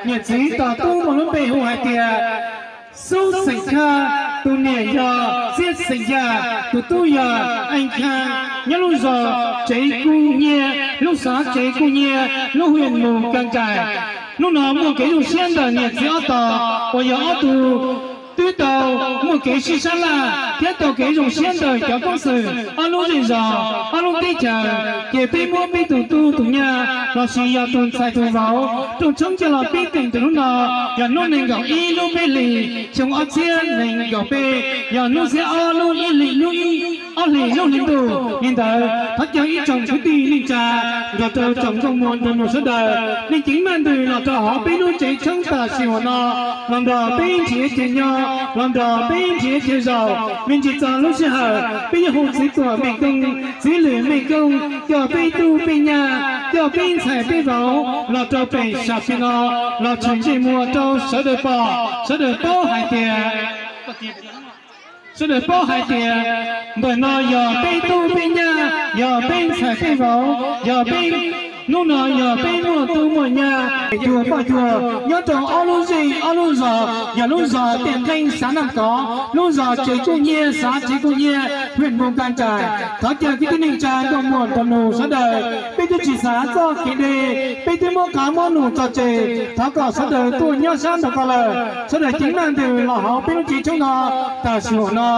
Niam txiv tos tub muaj lub npe hu hais tias Xub xeem Khaj, tus niam yog Txiab xeem Yaj, tus tub yog Eej Khaj, nyob lub zos Tsev Kuj Nyiaj, lub xav Tsev Kuj Nyiaj, lub hwj Mus Kas Kais. Hnub no muaj kev zoo siab ntawm niam txiv ob tos uas yog ob tug twb tau muaj kev sib sab laj thiab tau kev zoo siab ntawm cov koob xwm ob lub zej zos, ob lub teb chaws, ces peb muab peb tus tub tus nyab lossis yog tus ntxhais tus vauv rooj tshoob coj los pib teem rau hnub no, yog hnub nees nkaum ib lub peb hlis xyoo ob txhiab nees nkaum peb, yog hnub xiab ob lub ib hlis lub ib, ob hlis lub hli ntuj li ntawd. Thov caw ib tsoom kwv tij neej tsa nrog rau tsoom nkauj muam nraug nus sawv daws nej ceev maj ntws los rau hauv peb lub tsev tshoob tam sim huam no, los nrog peb nrhiav kev nyob, los nrog peb nrhiav kev zaum. Me ntsis txog lub sij hawm peb yuav hu txiv tuam mej koob, txiv lwm mej koob, coj peb tub peb nyab, coj peb ntxhais peb vauv los rau pem sam phiaj no los tshwm ntsej muag rau sawv daws pom, sawv daws paub hais tias sawv daws paub hais tias ntawm no yog peb tub peb nyab, yog peb ntxhais peb vauv, yog peb, hnub no yog peb muaj tub muaj nyab, cuag poj cuag nyob rau ob lub zej ob lub zos, yog lub zos Tiaj Nqeeb xav Naj Kov, lub zos Tsev Kuj Nyiaj xav Tsev Kuj Nyiaj, hwj Mus Kas Kais. Thov caw kwv tij neej tsa nkauj muam nraug nus sawv daws, peb twb tsis xav txoj kev deb, peb twb muab qab muab num tso tseg, thov kom sawv daws tuaj nyob sab nraud ko lawm, sawv daws ceev maj ntws los hauv peb lub tsev tshoob no tam sim huam no,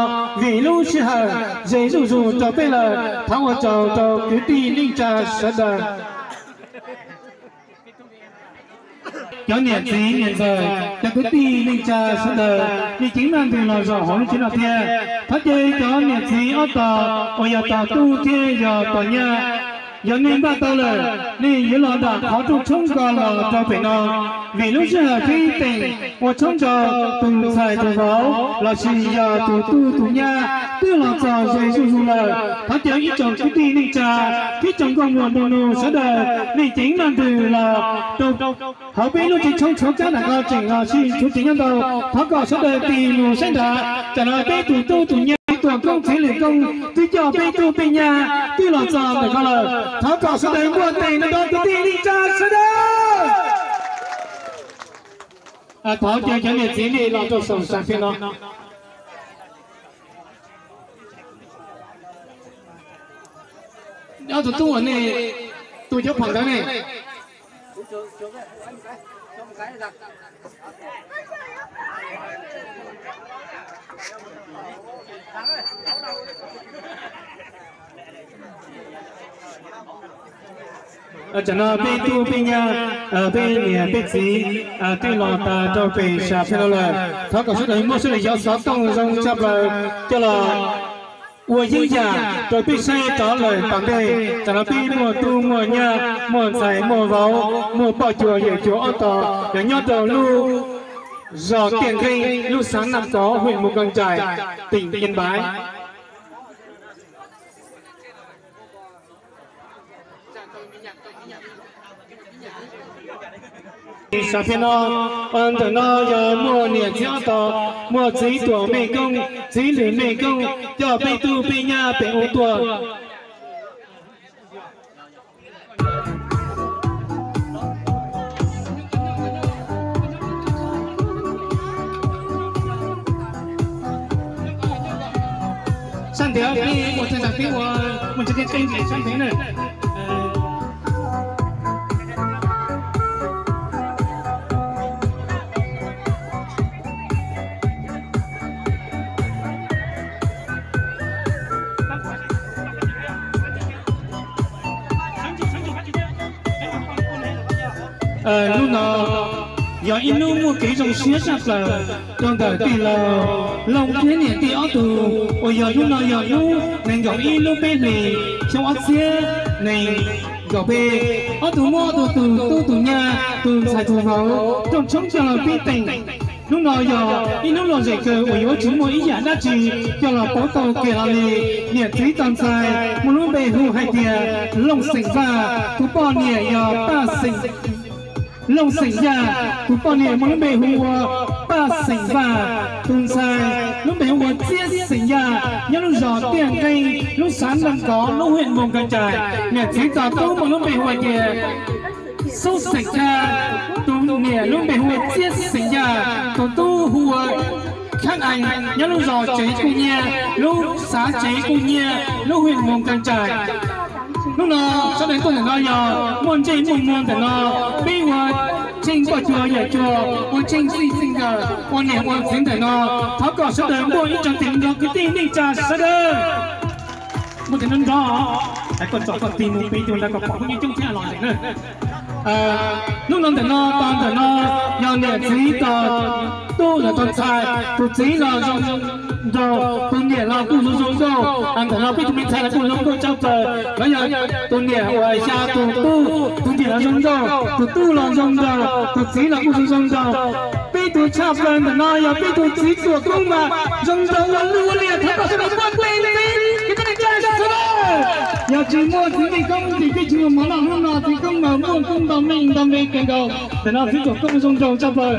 vim lub sij hawm ze zuj zus rau peb lawm. Thov ua tsaug rau kwv tij neej tsa sawv daws. Cov niam txiv niam ntxawm, cov kwv tij neej tsa sawv daws, nej ceev maj ntws los zaum hauv lub tsev no thiab. Thov caw cov niam txiv ob tos uas yog tos tub thiab yog tos nyab, yog nej npaj tau lawm, nej yuav los nram qhov rooj tshoob ko los rau pem no, vim lub sij hawm peb teem ua tshoob rau tus ntxhais tus vauv lossis yog tus tub tus nyab twb los txog ze zuj zus lawm. Thov caw ib tsoom kwv tij neej tsa thiab tsoom nkauj muam nraug nus sawv daws, nej ceev maj ntws los rau hauv peb lub tsev tshoob tshuav kab nram ko tseem los sib tshuav tsev nyob ntau. Thov kom sawv daws tig mus saib nrad, tam no peb tus tub tus nyab, txiv tuam koob txiv lwm koob twb coj peb tub peb nyab twb los txog ntawm ko lawm. Thov kom sawv daws npuaj tes nrog rau kwv tij neej tsa sawv daws. Thov caw cov niam txiv nej los rau saum sam phiaj no. Ob tug tub uas nej tu cov phom ntawd ne. Tam no peb tub peb nyab, peb niam peb txiv twb los tas rau pem sam phiaj no lawm. Thov kom sawv daws muab sawv daws cov xov tooj zoo tshaj plaws coj los ua yeeb yam rau peb saib rov lawm tom ntej. Tam no peb muaj tub muaj nyab, muaj ntxhais muaj vauv, muaj poj cuag yawm cuag ob tos, yog nyob rau lub zos Tiaj Nqeeb, lub xav Naj Kov, hwj Mus Kas Kais, teem Yeej Npaiv. Sam phiaj no, ntawm no yog muaj niam txiv ob tos, muaj txiv tuam mej koob, txiv lwm mej koob, coj peb tub peb nyab pem ub tuaj. Sab ntiav peb ua txhua yam peb ua mus tsis tau qeej sab ntiav na. Hnub no yog ib hnub muaj kev zoo siab tshaj plaws rau ntawm tij laug Looj thiab niam tij ob tug, uas yog hnub no yog hnub nees nkaum ib lub peb hlis xyoo ob txhiab nees nkaum peb, ob tug muab ob tug tus tub tus nyab, tus ntxhais tus vauv rooj tshoob coj los pib teem. Hnub no yog ib hnub lom zem kawg uas yuav tsis muaj ib yam dab tsi coj los pauv tau kiag hlo li. Niam txiv tos ntxhais muaj lub npe hu hais tias Looj xeem Vaj, tus poj niam yog Paj xeem, Looj xeem Yaj, tus poj niam muaj lub npe hu ua Paj xeem Vaj, tus ntxhais lub npe hu ua Txiab xeem Yaj, nyob lub zos Tiaj Nqeeb, lub xav Naj Kov, lub hwj Mus Kas Kais. Niam txiv tos tub muaj lub npe hu hais tias Xub xeem Khaj, tus niam lub npe hu ua Txiab xeem Yaj, tus tub hu ua Khab Ees, nyob lub zos Tsev Kuj Nyiaj, lub xav Tsev Kuj Nyiaj, lub hwj Moos Kas Tsaim. Hnub no sawv daws tuaj ntawm no yog muaj ntsej muaj muag ntawm no, peb ua tsheej poj cuag yawm cuag, ua tsheej xij xeej nkawm, ua niam ua txiv ntawm no. Thov kom sawv daws muaj ib tsoom tes nrog kwv tij neej tsa sawv daws. Muaj tes nrog nrog, hais koj tsom koj tig mus pem tus ntawd kom pom lub yeeb coob thiab los ntawm na. Hnub no ntawm no tos ntawm no yog niam txiv tos tub los tos ntxhais, tus txiv los zoo nraug, tus niam los kuj zoo zoo nraug. Ntawm no peb tus me ntxhais los kuj zoo nkauj tshaj plaws, los yog tus niam uas xya tus tub, tus niam los zoo nraug, tus tub los zoo nraug, tus txiv los kuj zoo zoo nraug. Peb tug tshaj plaws ntawm no yog peb tug txiv tuam koob mas zoo nraug ua luaj ua liam, thov kom sawv daws npuaj tes ntxiv kwv tij neej tsa sawv daws. Yog tsis muaj txiv neej koob ces peb tsis muaj mov noj hnub no, txiv koob mas muaj koob ntau meej ntau npe kawg nkaus. Ntawm no txiv tuam koob zoo nraug tshaj plaws.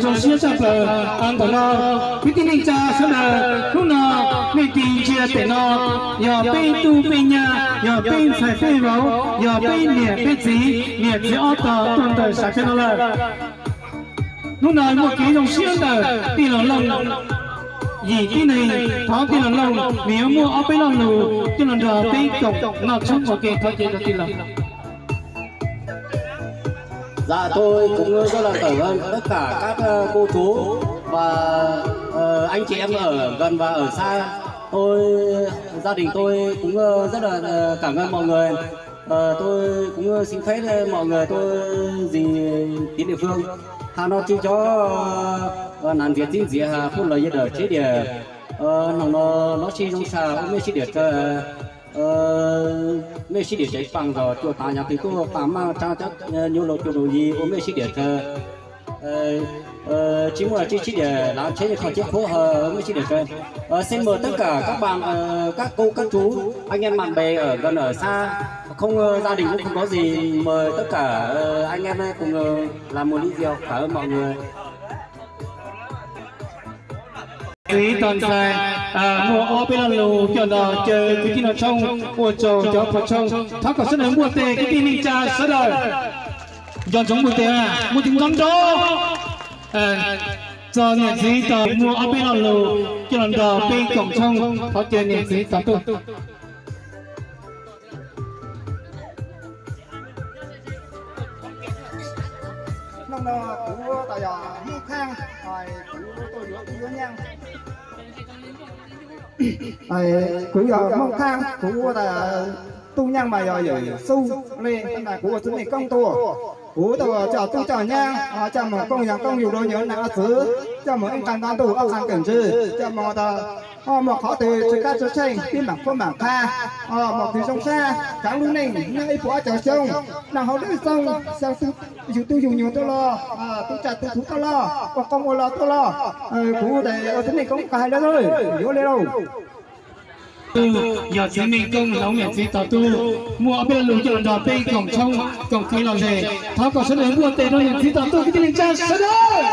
Zoo siab tshaj plaws ntawm no kwv tij neej tsa sawv daws. Hnub no nej tig ntsia pem no yog peb tub peb nyab, yog peb ntxhais peb vauv, yog peb niam peb txiv, niam txiv ob tog tuaj ntawm sav cov no lawm. Hnub no muaj kev zoo siab ntawm tij laug Looj, yim tib neeg thov tij laug Looj nws yuav muaj ob peb lo lus coj los nrog peb koom noj tshoob ua ke, thov caw rau tij laug. Dạ, tôi cũng rất là cảm ơn tất cả các, ờ, cô chú và, ờ, anh chị em ở gần và ở xa. Tôi, gia đình tôi cũng, ờ, rất là, ờ, cảm ơn mọi người. Ờ, tôi cũng, ờ, xin phép, ờ, mọi người tôi gì tiến địa phương. Hà Nội chỉ cho, ờ, nán dĩa chín dĩa hà phun lời dây đỡ chế địa. Ờ, nó, nó, nó chỉ trong xa ôm mê sĩ địa trời. Mej sib diam tsev pam zos cuaj tav nyab twg tuaj pam maj tsa cov nyuj laus cuaj laus yig ua mej sib diam tsaws. Tsis muaj tsis sib diam lav tsheb kho tsheb khuab ha mej sib diam tsaws. Xin mời tất cả các bạn, các cô, các chú, anh em bạn bè ở gần ở xa, không, gia đình cũng không có gì, mời tất cả anh em cùng làm một ly rượu, cảm ơn mọi người. Txiv tos ntxhais, muaj ob peb lo lus coj los caw kwv tij noj tshoob, ua tsaug cov pog tshoob. Thov kom sawv daws npuaj tes kwv tij neej tsa sawv daws. Nco ntsoov npuaj tes, muaj tes nrov nrov. Txog niam txiv tos muaj ob peb lo lus coj los nrog peb koom tshoob, thov caw niam txiv tos tuaj. Hnub no kuv tas yog Hmoob Khaaj, kuv tuaj yuav tub yuav nyaaj. Kuv yog Hmoob Khaaj, kuv ua tas tub nyaaj mas yog yawm Xub Lej, kuv ua txiv neej koob tuaj. Kuv tuaj coj tub coj nyaaj, coj moog koom yaam koom yug rua nyuas nam txwv, coj moog ib qaa ntav ntuj ob qaa kawm ntsws, coj moog tas muaj qhov twg tsw kab tsw tsheej pib maam khuab maam qha, moog kws zoo sab kaav lub neej nyob ib puas ob caug xyoo, noj hauv dlej txoog, xyaa yug tub yug nyuas tuaj loj, tu tsaj tu thuv tuaj loj, ua qoob ua loo tuaj loj. Kuv ua txiv neej koob kuv hais le, yuav le lauj. Yog txiv neej koob hloov niam txiv tos tub, muaj ob peb lo lus coj los nrog peb koom tshoob koom kev lom zem. Thov kom sawv daws npuaj tes rau niam txiv tos tub kwv tij neej tsa sawv daws.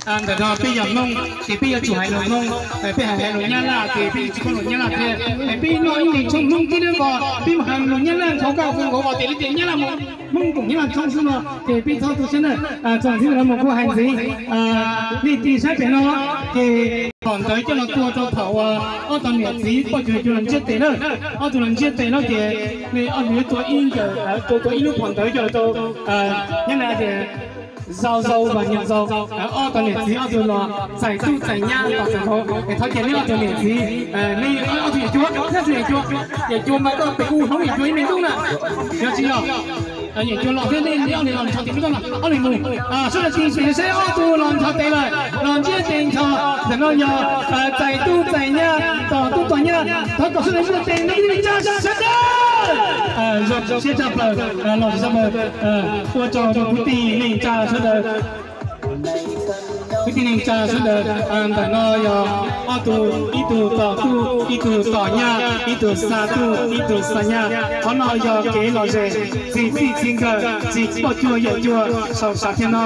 Ntawm no peb yog Hmoob ces peb yuav tsum hais lus Hmoob, peb hais lus Nyab Laj ces peb tsis paub lus Nyab Laj thiab. Peb noj ib leeg tshoob Hmoob tib lub vos, peb mus hais lus Nyab Laj nkaus, nkaus nkaus vos ces li tias Nyab Laj mus, Hmoob koom Nyab Laj tshoob xwb no ces peb txhob tu siab na. Txog txij no mus kuv hais ntxiv, nej tig saib pem no ces phom ntawv coj los tua rau thaum uas ob tug niam txiv poj cuag cuag los ntsiab tes na. Ob tug los ntsiab tes no ces nej ob tug yuav tua ib nkawm, tua tua ib lub phom ntawv coj los rau Nyab Laj tias zau zau vas nyam zau. Ob tug niam txiv ob tug los txais tub txais nyab los txais vauv. Es thov caw nej ob tug niam txiv, nej ob tug yawm cuab, nej ob tug yawm cuab, yawm cuab mas koj pem kuv hloov yawm cuab ib me tub na, yog tsis yog? Yawm cuab los thiab nej ob leeg los nrho tes ub no, ob leeg mus. Sawv daws tig tes saib ob tug los nrho tes lawm, los ntsiab tes nrho. Ntawm no yog txais tub txais nyab, tos tub tos nyab. Thov kom sawv daws npuaj tes nrog kwv tij neej tsa sawv daws. Zoo siab tshaj plaws, lom zem tshaj plaws. Ua tsaug rau kwv tij neej tsa sawv daws. Kwv tij neej tsa sawv daws, ntawm no yog ob tug, ib tug tos tub, ib tug tos nyab, ib tug xa tub, ib tug xa nyab. Qhov no yog kev lom zem txij txij nkawm, txij poj cuag yawm cuag saum sam thiaj no.